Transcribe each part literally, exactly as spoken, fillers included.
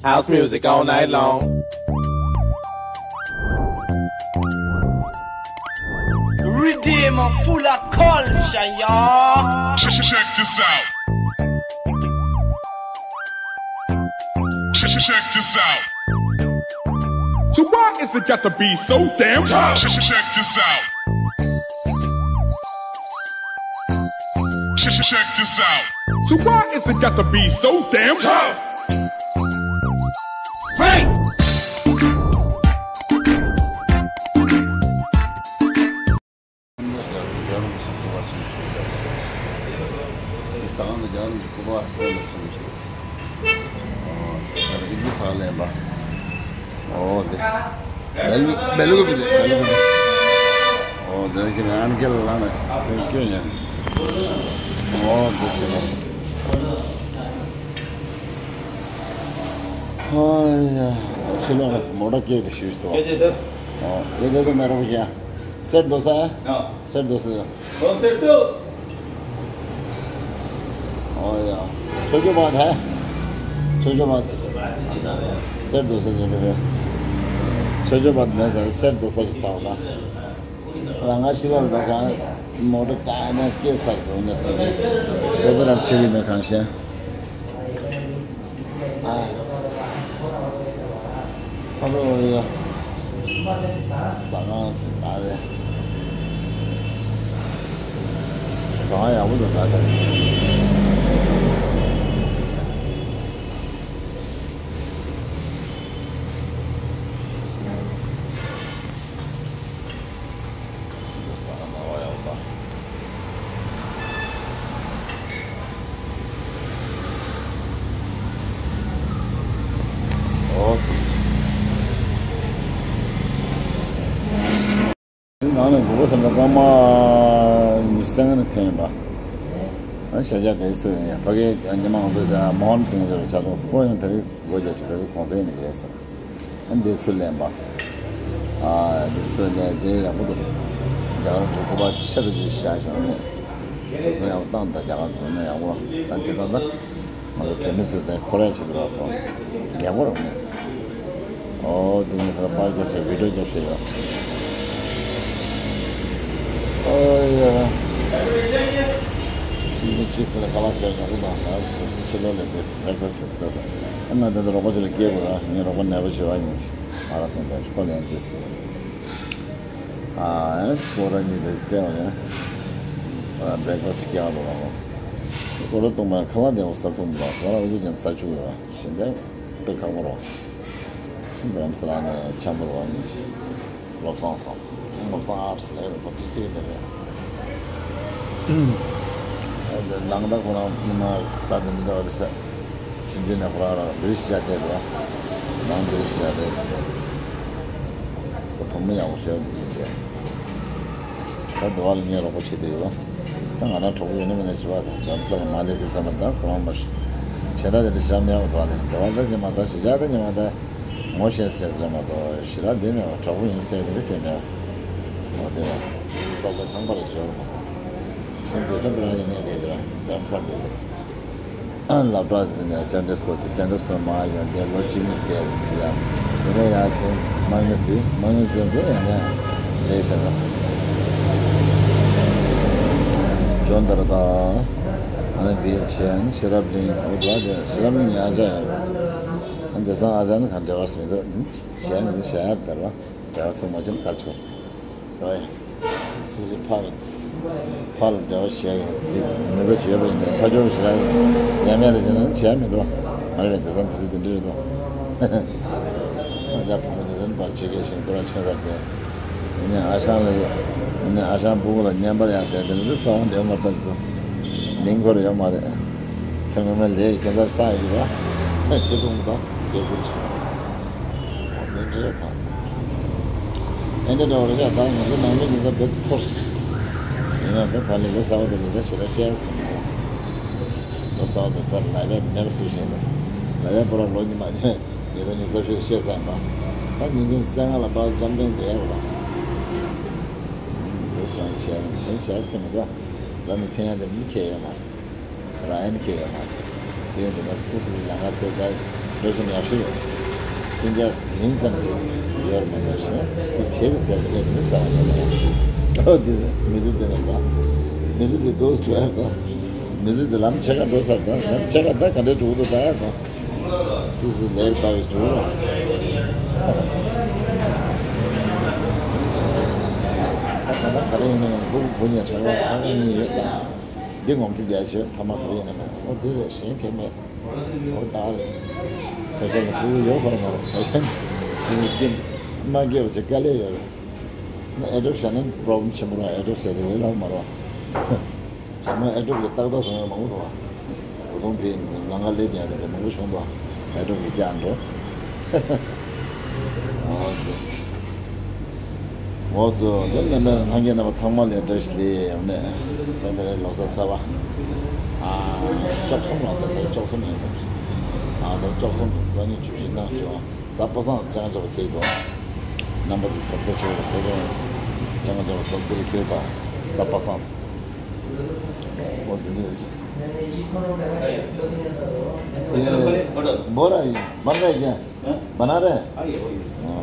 House music all night long. Riddim full of culture, y'all. Check, check, check this out. Check, check, check this out. So why is it got to be so damn tough? Check, check, check this out. Check, check, check this out. So why is it got to be so damn tough? Hey! རྒྱལ་རོང་ཆེན་པོ་བ་ཆེན་པོ་ཞིག་ཟ་ཁང་དུ་རྒྱལ་རོང་གི་སྐུ་པར་སྟོན་ལ་སོང་ཞིག་ཨོ་དེ་རིག་གི་ཟ་ལེན་པ། ཨོ་དེ་བེལ་བེལ་གོ་བི་རེད། བེལ་གོ་བི། ཨོ་དེ་རིག་གི་མེ་རང་གེ་ལ་ན་ཀེ་ཉན། ཨོ་དེ་ཞིག་ལ། ཨོ་ཡ། ཕྱི་ལོགས་མོ་ཊ་སྐད་དེ་ཞུས་སོ། ཨོ་དེ་དེ་དེ་མེ་རོ་ཡ། སེར་རྡོ་ས། སེར་རྡོ་ས། ཨོ་ཡ། ཆོས་ཆོས་པ་དེ། ཆོས་ཆོས་པ། སེར་རྡོ་ས་ཉེ་རེ་རེ། ཆོས་ཆོས་པ་མེད་ས་སེར་རྡོ་ས་ཞིག་ས་བ་ན། རང་ང་ཤི་ལ་ལ་གང་མོ་ཊ་ཀ་ནས་སྐད་ས་རྡོ་ནས་སོང་། རོ་པེ་ར་ཆེ་གི་མེ་གང་ཤེས། ཨ་རོ་ཡ། ཟ་ཁང་ཟིན་ན་རེད། ཟ་ཁང་ཡག་པོ་འདུག་ད་ལྟ། ནང་ནས་དགོས་པ་བསམ་ན་སྐར་མ་ཉི་ཤུ་རྩ་ལྔ་ནས་འཐེན་ཡིན་པ། ཨ་ཤ་ཇ་དེ་ཚོ་ཡིན་ཡང་ཕ་གིའི་ཉི་མ་ང་ཚོ་ཇ་མོ་ཧོན་སིང་ཟེར་བའི་ཇ་གཏོང་ས་ཁོ་ཡང་དེ་རིང་སྒོ་བརྒྱབ་ཅིག་དེ་རིང་གུང་སེང་ནས་བྱས་ཟེར། ཨ་འདི་ཚོ་ལེན་པ། ཨ་འདི་ཚོ་ལེན་དེ་ཡག་པོ་འདུག་རྒྱ་གར་གྱི་སྐུ་པར་ཆེ་རུ་ཅིག་བཞག་བཞག་ནས། དེ་ཚོ་ཡག་པོ་བཏང་དང་རྒྱ་གར་ཚོ་ནས་ཡག་པོ་བཏང་ཅི་ལྟ་ད། ང་ཚོ་བོད་མི་ཚོས་དེ་ཁོ་རས་བྱེད་དུ་རོགས་གོ། ཡག་པོ་རོགས་ནས། ཨོ་དེ་ནི་ད་པར་རྒྱབ་བྱས་བི་ཌིའོ་རྒྱབ་བྱས་ཡོད། ཨོ་ཡ། མི་གཅིག་ཟེར་ན་ཁ་ལག་ཟས་ཡག་པོ་དང་ད་ཕྱི་ལོགས་ལ་བསྡད་སོང་བྷེ་རེག་ཕ་སི་ཊི་ཟས་སོང་། ཨ་ན་དེ་ད་རོགས་པ་ཅིག་ལ་སྐྱེལ་དགོས་ར་ངས་རོགས་པ་ནད་པ་བྱེད་པ་ཡིན་ཅི་ང་ར་གཏོང་དང་ཁོ་ལན་དེ་ཟེར། ཨ་ཁོ་ར་གཉིས་དེ་སྤྲད་པ་ཡིན། ཨ་བྷེ་རེག་ཕ་སི་ཊི་སྐྱེལ་དགོས་ར་ཁོ་ར་གཏོང་པ་ཁ་ལག་བདེ་པོ་ཟ་ཐུབ་མི་འདུག་ཁོ་ར་འུ་ཚོ་ཀྱང་ཟ་བཅུག་ཡོད་པ་གཞན་དེ་དཔེ་ཁག་པོ་རེད། རྡ་རམ་ས་ལ་ནས་ཆབ་མདོ་རུ་བ་ཉིན་གཅིག་བློ་བཟང་སོང་། བློ་བཟང་ཨར་སི་ལས་རེད་པ་ཏི་སི་ནས་རེད། ནང་ད་ཁོ་རང་ཉི་མ་ད་དེ་འདྲ་བ་རེད་ཤག་ཁྲིམས་འཛིན་ནས་ཁོ་རང་རང་བི་རི་ཤི་བཞག་བསྡད་འདུག་ནང་བི་རི་ཤི་བཞག་བསྡད་ཟེར། ཁོ་བུ་མོ་ཡག་པོ་ཞེ་པོ་ཡིན་པས། ད་འདི་བ་ལ་ངས་རོགས་པ་བྱེད་བསྡད་ཡོད། ད་ང་རང་གྲོགས་པོ་ཡོད་ན་མེད་ན་ཞི་བ་དང་འདམ་ས་ལ་མ་སླེབས་ཀྱི་བསམ་པ་ད་གོ་བ་མ་ཤི། ཞེ་དྲག་དེ་འདྲ་ཞེ་དྲག་མེད་པ་འདུག་ལས་འདི་བ་ད་ཉི་མ་ད་ཞེ་དྲག་ད་ཉི་མ་ད་ངོ་ཤེས་ཤེས་རེད་མ་གཏོགས་ཞེ་དྲག་དེ་མེད་པ་གྲོགས་པོ་ཡིན་ཟེར་གི་འདི་ཁྱོད་མེད་པ། འོ་དེ་བ་ས་ཆ་ཁང་པ་ལ་འབྱོར་མ་གཏོགས། ཁྱོད་དེ་ས་འདི་རང་ཡིན་ནས་དེ་དེ་ར་འདམ་ས་འདི་དེ། ལབ་གྲྭ་ཟེར་ནས་བཅར་འདྲི་སྐོར་གྱི་བཅར་འདྲི་སོགས་མ་ཡོང་དེ་ལོ་གཅིག་གཉིས་དེ་ཞིག་ཡང་དེ་ནས་ཡང་ཕྱིན་མ་ངུ་ཟིག་མ་ངུ་ཟིག་དེ་ཡང་ནས་ལས་བྱ་ར་ཇོན་དར་དང་ཨ་ནི་བེལ་ཆེན་ཤེས་རབ་གླིང་འོ་དེ་ཤེས་རབ་གླིང་ཡང་བྱ་ཡང་ར་འདི་སང་ཨ་ཅག་ནི་གང་འབྲེལ་བ་སུ་མི་འདུག་བྱ་མི་འདུག་བྱ་ཡ་དར་བ་འབྲེལ་བ་སུ་མ་བྱེད་ན་ག་ཆོག་རེད། སོ་སོ་ཕར་ཕར་ལ་འབྲེལ་བ་བྱས་ཡོད་འདི་མི་འབོད་བྱས་པ་ཡིན་ནའི་ཕ་ཇོ་ཞེ་དྲག་ཡ་མེད་ལ་བྱས་ན་བྱས་མི་འདུག་ང་རེ་བས་དེང་སང་དུས་ཚོད་འདི་འདྲ་རེད་དོ། ང་ཅག་བུ་མོ་དེ་ཚོ་ནི་པར་ཆེ་གེ་ཞིང་ཏུ་ར་ཆེ་ས་དེ་ཡིན་ནའི་ཨ་ཞང་ལ་ཡིན་ནའི་ཨ་ཞང་སྤུ་གུ་ལ་བརྙན་པར་ཡང་ཟེར་དེ་འདྲ་རྩ་བ་འདྲེན་མ་ཐག་ཚོ་མིང་ཁོ་ར་ཡོད་མ་རེད། ཚེ་སྔོན་མའི་ལས་ཡི་ཁྱད་མཚར་བསགས་ཡོད་པ་ཅི་གཏོང་དང་དགེ་སྒོ་ཆེ། འདི་འདྲ་དང་། ཨེ་འདྲ་འདྲ་བ་རེད་ཤག་ད་ང་ཚོ་ནང་མི་ཉིན་ལྟར་བེད་ཐོར། ཡིན་ན་ད་ད་ལས་འགོ་གསར་པ་དེ་ཉིན་ལྟར་ཞེ་དྲག་བཤད་ས་མི་འདུག་ལོ་གསར་པ་དེ་ལྟར་ལབ་ཡས་མེད་པ་སུ་ཤེས་ན། ལབ་ཡས་པོ་ར་ལོ་ཉི་མ་ཉིན་ལྟར་ཉིན་གསར་ཤོས་བཤད་ས་ཡིན་པ། ད་ཉིན་གཅིག་སེ་ལྔ་ལ་པ་འཇམ་ཐིང་བསྡད་ཡ་རེད་པ། ལོ་གསར་པ་བཤད་ན་ཞེ་དྲག་བཤད་ས་མི་འདུག་ལབ་ནས་ཕན་ཡ་དེ་མི་ཁེལ་ཡོད་མ་རེད། རང་ཡན་ཁེ་ཡོད་མ་རེད། དེ་ཡིན་དུས་ང་སོ་སོའི་ལམ་ཁ་ཚོད་ལྟ་ འགྲོ་བཞིན་ཡག་ཤོས་རེད། ཁྱེད་ཅག་མིང་ཙམ་ཞིག་ཡོད་མ་ཡོད་ཤེས་དེ་བྱེད་ཀྱི་ཟེར་བ་ལས་མི་རྩ་བ་ཡོད་མ་རེད། ཨོ་དེ་མི་ཚེ་འདི་ནས་ད་མི་ཚེ་འདི་འདུག་སེ་འགྲོ་ཡག་གོ། མི་ཚེ་འདི་ལམ་ཕྱེད་ཀ་འགྲོ་ཚར། ད་ལམ་ཕྱེད་ཀ་ད་ག་འདྲའི་འགྲོ་གི་འདུག་ལྟ་ཡག་གོ། སུ་སུ་ལས་ལྟ་བའི་འགྲོ་རོགས། ད་ད་ལྟ་ག་རེ་ཡིན་ན་ཡང་ཕྲུ་གུ་བུ་གཉིས་གྲྭ་པ་ཨ་ཁ་གཉིས་ཡོད་ད། འདི་ངོམ་ཚིག་རྒྱ་ཆེ་ཐ་མ་ག་རེ་ཡིན་ན་མེད། ཨོ་འདི་རེད། གཞན་གང་མེད། ཨོ་ད་རེད། ཁ་ཤས་ལ་ཕྲུ་གུ་ཡོད་པར་མ་རེད། ཁ་ཤས་ལ་ཕྲུ་གུ་སྐྱེ་མ་སྐྱེས་པ་ཅིག་དཀའ་ལས་ཡོད་རེད། ཨེ་ཌོབ་བྱས་ན་པྲོབ་ལེམ་ཆེན་པོ་རེད། ཨེ་ཌོབ་བྱས་ཏེ་ལས་སླ་པོ་མ་རེད་པ། ཚང་མ་ཨེ་ཌོབ་ཀྱི་ཏག་ཏག་བཟོ་མཁན་མང་པོ་འདུག་པ། ད་དུང་དེ་ཉེན་ཁ་སླེབས་བསྡད་ཡག་དེ་འདྲ་མང་པོ་བྱུང་འདུག་ཨེ་ཌོབ་ཀྱིས་བཀྱགས་འགྲོ། ཨོ་ཁེ། འོ་ཙོ་དེ་ལས་མེད་ལྷན་རྒྱས་རྣམ་པ་ཚང་མ་ལ་བཀྲ་ཤིས་བདེ་ལེགས་ཡོང་ནས། དེ་འདྲ་ལོ་གསར་གསར་པ། ཨ་བཅུ་གསུམ་ལ་དེ་འདྲ་བཅུ་གསུམ་ཡིན་བསམ་ཞིག་ཨ་དེ་བཅུ་གསུམ་གྱི་གསར་རྙིང་བཅུ་བཞི་གནང་བྱུང་། གཟའ་པ་སངས་ལྕང་ལྕང་བ་ཁེལ་འདུག་རྣམ་པ་ཚོ་གཟབ་གཟབ་བྱེད་དགོས། གཟའ་ལྕང་ལྕང་བ་གཟའ་ཕུར་བུ་ཁེལ་དང་། གཟའ་པ་སངས། འོ་དེ་འདྲ་ཡོད། ཨེ་བོ་ར་ཡིན། མ་ར་ཡིན། ཨ་ཡོ་ཡོ།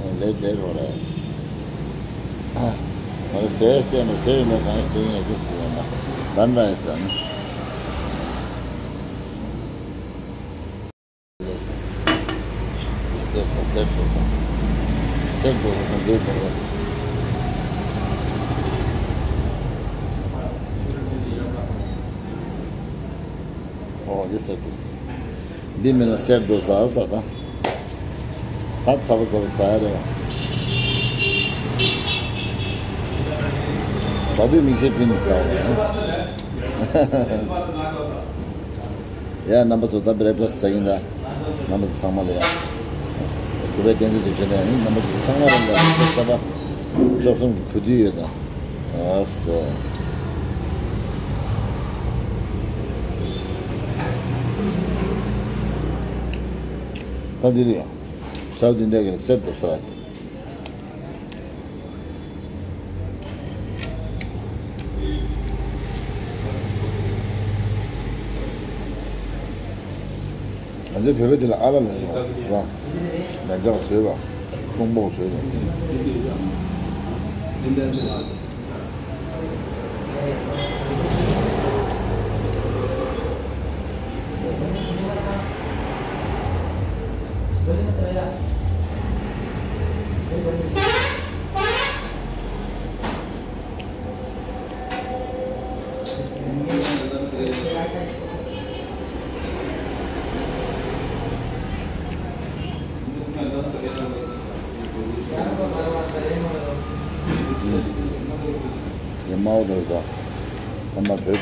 ཨ་ལེ་ལེ་རོ་རེད། ཨ་ང་ཚོ་ཟས་བཅད་ནས་ཟས་ཡོད་མེད་གང་ཞིག་དེ་ཡིན་ཡ་གི་ཟེར་ཡ་ན། བན་ར་ཡིན་ཟེར་ན། ལེས་ན་སེར་དོ་ས། སེར་དོ་ས་ཟེར་འདི་དོ་ར། ཨོ་འདི་སེར་དོ་ས། འདི་མིན་ན་སེར་དོ་ས་ས་ད། ད་ཚ་པོ་ཚ་པོ་ཟ་ཡ་རེད་པ། ཟ་དུས་མིག་ཤེལ་ཕུད་ནས་ཟ་བ་རེད། ཡ་རྣམ་པ་ཚོ་ད་བྷེ་རེག་ཕ་སི་ཟ་གིན་ད། རྣམ་པ་ཚོ་ཚང་མ་ལ་ཡ། གུས་པས་བསྟན་འཛིན་དུ་བྱོན་ནས་ནི་རྣམ་པ་ཚོ་ཚང་མ་རང་ལ་ཤ་པ་བཅུ་གསུམ་གྱི་གོ་དུས་ཡོད་ད། ཨ་སོ། ད་འདི་རེད། ཚ་བོ་འདི་འདྲ་གི་སེར་དོ་ས། ང་ཚོའི་བོད་པ་དེ་ལ་ཨ་ལ་ལ་ཡོང་བ། མན་ཇག་བཟོས་པ། སྟོང་པོ་བཟོས་པ། ཡ་མའོ་དོ་དོ། ཨ་མ་བོད་དུ།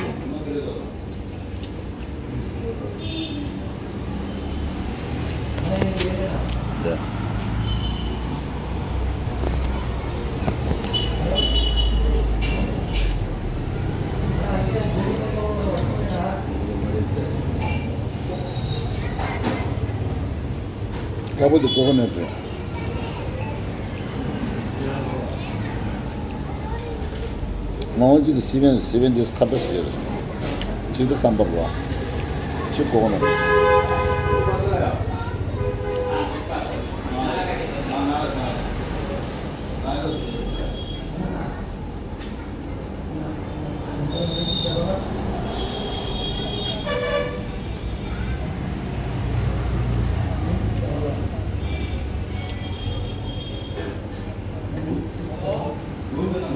འདི། དཀར་པོ་དེ་ཀོ་ཀོ་ནཊ་རེད། མ་འོངས་ཅིག་ཏུ་སི་བེན་སི་བེན་དེ་ཁ་བརྡ་ཞིག་རེད། གཅིག་ཏུ་སམ་བར་རེད་པ། གཅིག་ཀོ་ཀོ་ནཊ།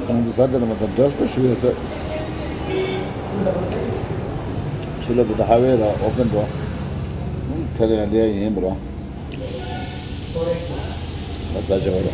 ཏང་ཙུ་ས་དེ་ལ་མ་ད་འདྲ་སྟེ་ཞུ་ཡ་ཟེར། ཆུ་ལ་བུ་ད་ཧ་ཝེ་ར་ཨོ་པན་ར། དེ་ལ་ཡང་འདི་ཡ་ཡིན་པ་ར། ད་ས་ཆ་བ་ར།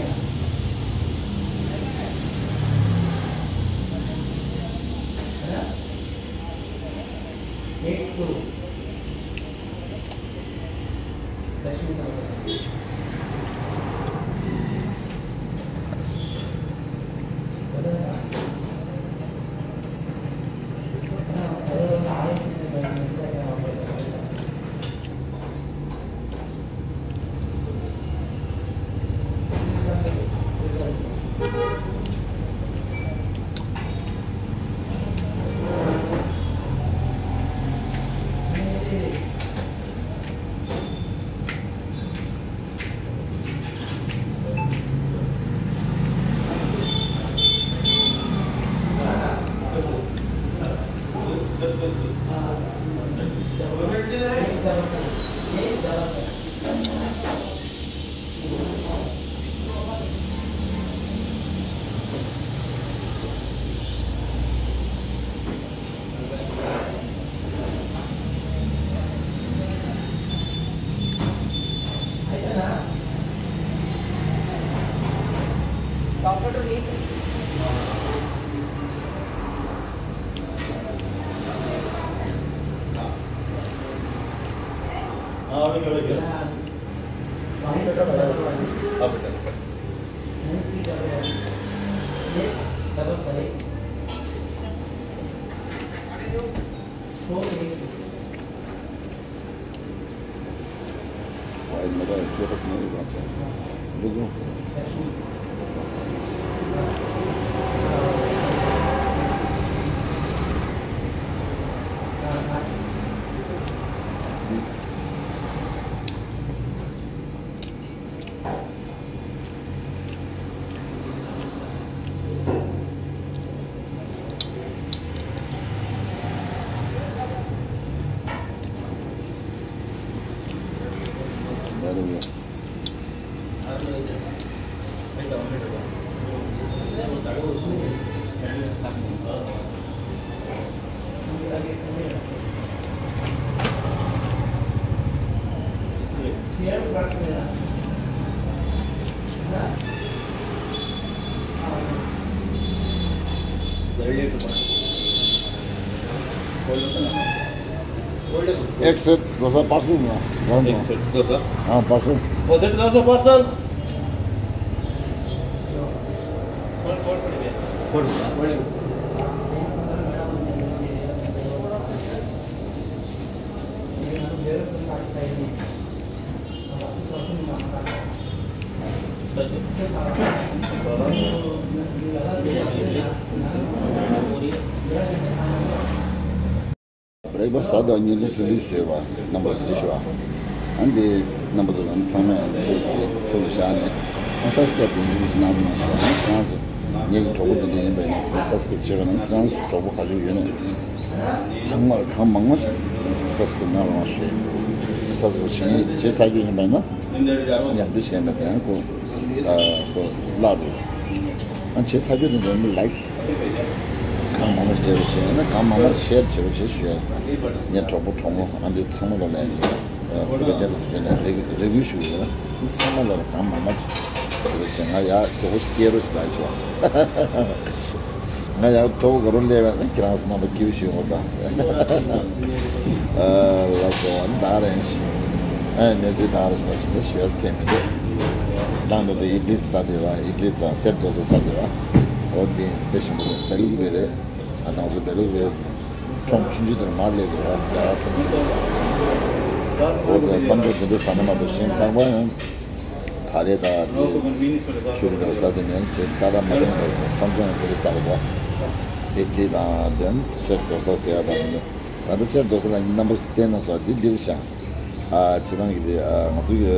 एक सेट डोसा पार्सल ना, घर में। एक सेट डोसा? हाँ, पार्सल। दो सेट डोसा पार्सल। རེག་པ་ཟ་དང་ཉིན་ལ་ཐུག་ལུས་བཟོས་པ་རྣམ་པར་གཟིགས་ཤོག་ཨ་འདི་རྣམ་པ་ཚོ་ཚང་མས་ཐུགས་སྲས་ཐུགས་ལ་བཞག་ནས་ས་སྐྱ་དེ་འདྲ་ཞིག་གནང་རོགས་ཞུ། ཨ་ནི་ཁྱེད་རང་ཚོ་ངེད་ཀྱི་གྲོགས་པོ་དེ་འདྲ་ཡིན་པ་ཡིན་ན་ས་སྐྱ་བྱེད་པ་ན་ཁྱེད་རང་ཚོ་གྲོགས་པོ་ག་ཚོད་ཡོད་ན་ཚང་མར་གང་མང་མང་ཞིག་ས་སྐྱ་གནང་རོགས་ཞུ། ས་སྐྱ་བྱེད་བྱེད་ས་རྒྱུ་ཡིན་པ་ཡིན་ན་ཡང་འདུ་བྱས་ན་དེ་ཡང་ཁོ་ཁོ་བརླག་འགྲོ། ཨ་བྱེད་ས་རྒྱུ་དེ་འདྲ་ནི་ལའིག་གང་མང་མང་སྤྲད་རོགས་བྱས་ན་གང་མང་མང་ཤེར་བྱེད་རོགས་བྱེད་ཞུ་ཡ། ངའི་གྲོགས་པོ་གྲོགས་མོ་ཨ་འདྲའི་ཚང་མ་ལ་ལན་ཡིན། ཨ་ཁུ་པའི་བསྟན་འཛིན་དུ་ཁྱོད་ནས་རེ་རེ་སྐུལ་ཞུ་ཡོད། ཚང་མ་ལ་གང་མང་མང་བྱེད་རོགས་བྱས། ང་ཡ་གྲོགས་པོ་ཞིག་སྐྱེལ་རོགས་ཞིག་ལ་ཞུ་བ། ང་ཡ་གྲོགས་པོ་ག་རུ་སླེབས་པ་ན་ཁྱེད་རང་ཚོ་རྣམ་པ་སྐྱིད་པོ་ཞུ་ཡོང་བ་དང་། ཨ་ལ་སོང་བ་ནི་ད་རེད་ཤི། ཨ་གནས་ཚུལ་ད་རེད་ཤི་ཞེས་ཞུ་ཡ་སྐད་མི་འདུག་ད་འདི་དེ་ཨི་ལི་ས་དེ་བ་ཨི་ལི་ས་སེར་རྡོ་ས་ས་དེ་བ། འོ་འདི་དཔེ་ཞིམ་པོ་རེད། དཔེ་ལུགས་དཔེ་རེད། ཨ་ནང་ཚོ་དཔེ་ལུགས་དཔེ། ཁྲོམ་ཆུང་ཆུང་དེར་མར་སླེབས་དེ་བ་རྒྱ་གར་ཁྲོམ་ཆུང་དེ། འོ་དེ་བསམ་ཚུལ་དེ་འདྲ་ཟ་ན་མ་གཏོགས་གཞན་རྟག་པར་ཡང་། ད་རེས་ད་འདི་ཆུ་རུ་འགྲོ་ས་དེ་ནས་ཅིག་ཏག་ཏག་མ་བསྟན་རོགས་མཚམས་མཚམས་ཡང་དེ་རིགས་ཟ་དགོས་པ། ཨི་ལི་དང་དེ་སེར་རྡོ་ས་ཟེར་ཡ་དང་། ད་ལྟ་སེར་རྡོ་ས་ལ་ཉིན་རྣམ་པ་བསྟན་ན་སོ་འདི་འདིར་བཞག་ཨ་ཅི་ཐང་གི་དེ་ཨ་ང་ཚོ་གི་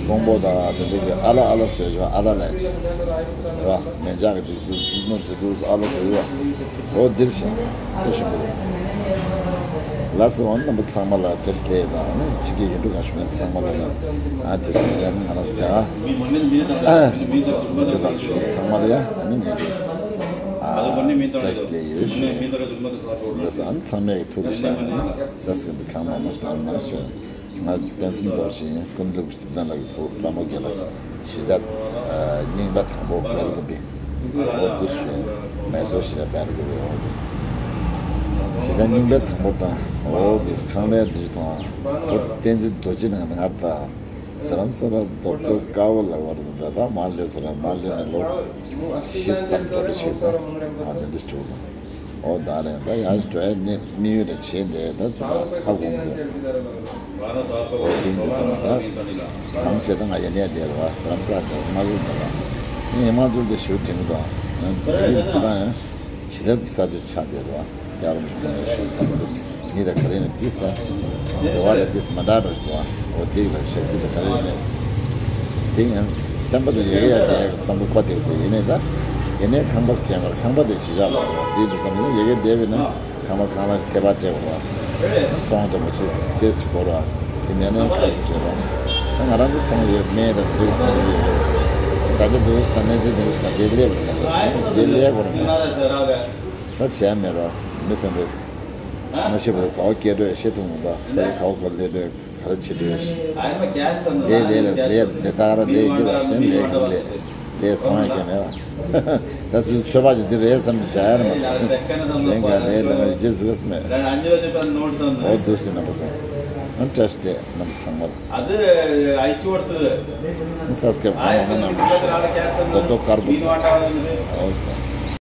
ཀོང་པོ་དང་དེ་འདྲ་གི་ཨ་ལ་ཨ་ལ་བཟོས་ཆོག་ཨ་ལ་ལས་ཅི་ར་མེ་འཇག་གི་ཅིག་ཏུ་ནུབ་ཏུ་ཏུ་ཨ་ལ་བཟོས་ཡོད། འོ་འདིར་བཞག་ཨེ་ཞིམ་པོ་རེད། ལགས་སོ། རྣམ་པ་ཚང་མ་ལ་བཀྲ་ཤིས་བདེ་ལེགས་དང་ནི་ཕྱི་རྒྱལ་ཡུལ་གྲུ་ཁག་བཞུགས་མཁན་ཚང་མ་ལ་ཨ་དེ་ཚོ་ཡང་ང་རང་ཚོ་དེ་ཨ་ཡུལ་གྲུ་ཁག་བཞུགས་མཁན་ཚང་མ་ལ་ཡང་ཨ་ནི་ངས་ཀྱི་ཨ་བཀྲ་ཤིས་བདེ་ལེགས་ཡོད་ཞུ་ཡིན། ལགས་སོ། ཨ་ནི་ཚང་མས་ཀྱི་ཐུགས་ལ་བཞག་ནས་ས་སྲིན་པོ་གང་མང་མང་ཞིག་ལ་མང་ཞུ། ང་བསྟན་འཛིན་རྡོ་རྗེ་ཡིན། ཀུན་ལེགས་ཀྱི་དེ་ལ་གི་བུ་ལྷ་མོ་རྒྱལ་ལ་གཞིས་ཆགས་རྙིང་པ་དང་པོ་བེལ་ཀོ་པི། འོ་འདི་སུ་ཡིན། མེ་སོར་གཞིས་ཆགས་བེལ་ཀོ་པི། འོ་འདི་གཞིས་ཆགས་རྙིང་པ་དང་པོ་དང་། འོ་འདི་ཁང་ལས་འདི་དང་འོ་བསྟན་འཛིན་རྡོ་རྗེ་ནང་ང་དང་རྡ་རམ་ས་ལ་རྡོ་རྡོ་དཀར་པོ་ལ་བར་དུ་ད་ད་མར་སླེབས་ས་ལ་མར་སླེབས་ནས་ལོ་བཞི་ཙམ་འགྲོ་འགྲོ་བྱེད་ས་ཨ་འདི་འདྲ་བྱུང་དང་། ཨོ་ད་རེད། ད་ཡང་སྤྲོ་ཡ་ནི་དམིགས་ཡུལ་རེ་བྱས་འདི་ད་ཚ་ཧ་གོ་མི་འདུག་ཨོ་དེ་འདི་ཚང་མ་ད་ནང་བྱས་ད་ང་ཡ་ནས་བསྡད་ར་རྡ་རམ་ས་ལ་བསྡད་ར་མ་ལུས་འདི་ལ་ངས་ཧི་མ་ཅལ་དེ་ཞུ་དྲན་གི་འདུག་ཡང་བོད་ཡིག་ཅི་ད་ཡང་བྱེད་ཐབས་ཀྱི་ས་ཆ་ཆགས་བསྡད་ར་རྒྱ་རོམ་ཞུ་ཞུ་ས་མི་འདུག་མི་ད་ག་རེ་ནས་འདི་ས་འདི་བ་ལ་འདི་ས་མ་འདྲ་ར་ཞུ་བ་ཨོ་དེ་ལ་ཞབས་ཕྱི་ད་ག་རེ་ནས་དེ་ཡང་སེམས་པ་དེ་ཡ་གི་ཡ་དེ་བསམ་བློ་འཁོར་དེ་དེ་ཡིན་ནས་ད་ཡིན་ནས་ཁང་པ་ཁྱེར་མར་ཁང་པ་དེ་ཞི་བྱ་ལ་འདི་འདི་བསམ་ཡིན་ན་ཡ་གི་བསྡད་པས་ན། ཁང་པ་ཁང་གླ་ཐེ་བ་སྤྲད་པ་ར། ཚོང་དུ་མ་ཆེ་ཏེ་ཚི་བོར་བ། དེ་ནས་ནས་ཁ་བྲལ་བ། ད་ང་རང་གི་ཚོང་ཡོད་མེད་དང་འདིར་ཚོང་ཡོད་རེད། ད་ཆ་འདུག་ད་གནས་ཚུལ་འདི་འདྲ་ཞིག་ག་དེ་སླེབས་རེད་མ་གཏོགས་དེ་སླེབས་པ་རེད་མ། ད་བྱས་མེད་རོགས་མི་ཚང་འདུག་མ་ཤེས་པར་ག་བ་སྐྱེ་འགྲོ་ཤེས་ཐུབ་མི་འདུག་ས་ཡི་ག་བ་ག་སླེབས་འགྲོ། ག་རེ་བྱེད་འདོད། ལས་ལས་ལས་ལས་ད་ག་ར་ལས་རྒྱུ་བ་གཞན་ལས་ག་རེ་ལས། ལས་མཐོང་ཡ་ག་མེད་བ། ད་སུ་ཚོད་དཔག་ཅིག་འདི་རེད་བསམ་བྱ་ཡ་རེད་མ། གཞན་ག་ལས་ལས་ང་རྗེས་ཟིག་མེད། འོ་འདུག་སེ་རྣམ་པ་ཚོ། ཨ་བཀྲ་ཤིས་བདེ་རྣམ་པ་ཚང་མར། ཨ་ཟབ་སྐྱབས་གང་མང་མང་གནང་རོགས་ཞེས་རྡོག་རྡོག་དཀར་པོ། འོ་ཟེར།